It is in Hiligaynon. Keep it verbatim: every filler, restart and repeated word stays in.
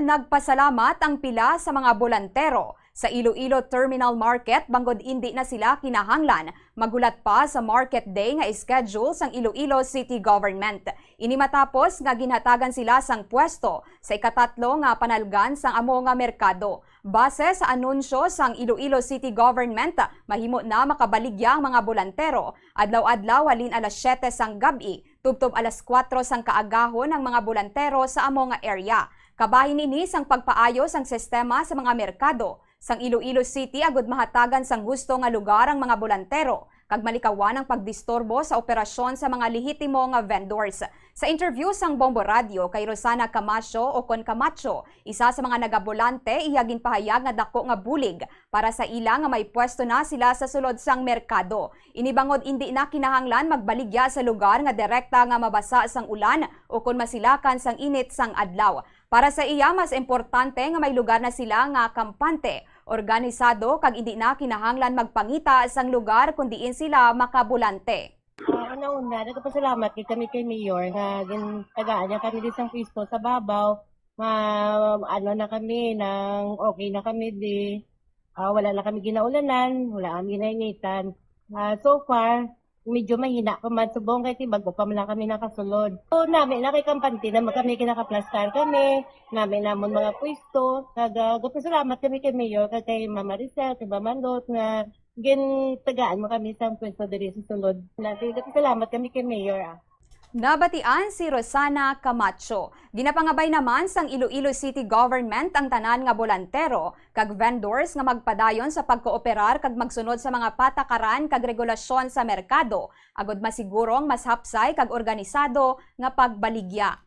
Nagpasalamat ang pila sa mga bolantero sa Iloilo Terminal Market bangod indi na sila kinahanglan maghulat pa sa Market Day nga schedule sang Iloilo City Government. Ini matapos nga ginhatagan sila sang pwesto sa ikatatlo nga panalgan sang amo nga merkado. Base sa anunsyo sang Iloilo City Government, mahimo na makabaligya ang mga bolantero adlaw-adlaw halin alas siyete sang gab-i tubtob alas kuwatro sang kaagahon ang mga bolantero sa amo nga area. Kabahin ini sang pagpaayo sang sistema sa mga merkado sang Iloilo City agud mahatagan sang husto nga lugar ang mga bolantero kag malikawan ang pagdisturbo sa operasyon sa mga lehitimo nga vendors. Sa interview sang Bombo Radio kay Rosana Camacho o kon Camacho, isa sa mga nagabolante, iya ginpahayag nga dako nga bulig para sa ila nga may pwesto na sila sa sulod sang merkado. Ini bangod indi na kinahanglan magbaligya sa lugar nga direkta nga mabasa sang ulan o kon masilakan sang init sang adlaw. Para sa iya, mas importante nga may lugar na sila nga kampante, organisado, kag indi na kinahanglan magpangita sang lugar kon diin sila makabulante. Ah, una-una, nagapasalamat gid kami kay Mayor nga gintagaan niya kami di sang pwesto sa babaw, nga ano na kami, nang okay na kami di, ah, wala na kami ginaulanan, wala kami ginainitan. Ah, so far, medyo mahina pa man subong kay ti bago pa man lang kami nakasulod. So, nami na kay kampante na kami, kinakaplastar kami, nami namon mga pwesto. Nagapasalamat kami kay Mayor, kag kay Mama Maricel, kay Mama Lot, nga gintagaan mo kami sa pwesto diri sa sulod. Nagapasalamat kami kay Mayor, ah. Nabatian si Rosana Camacho. Ginapangabay naman sang Iloilo City Government ang tanan nga bolantero kag vendors nga magpadayon sa pagkooperar kag magsunod sa mga patakaran kag regulasyon sa merkado, agud masigurong mas hapsay kag organisado nga pagbaligya.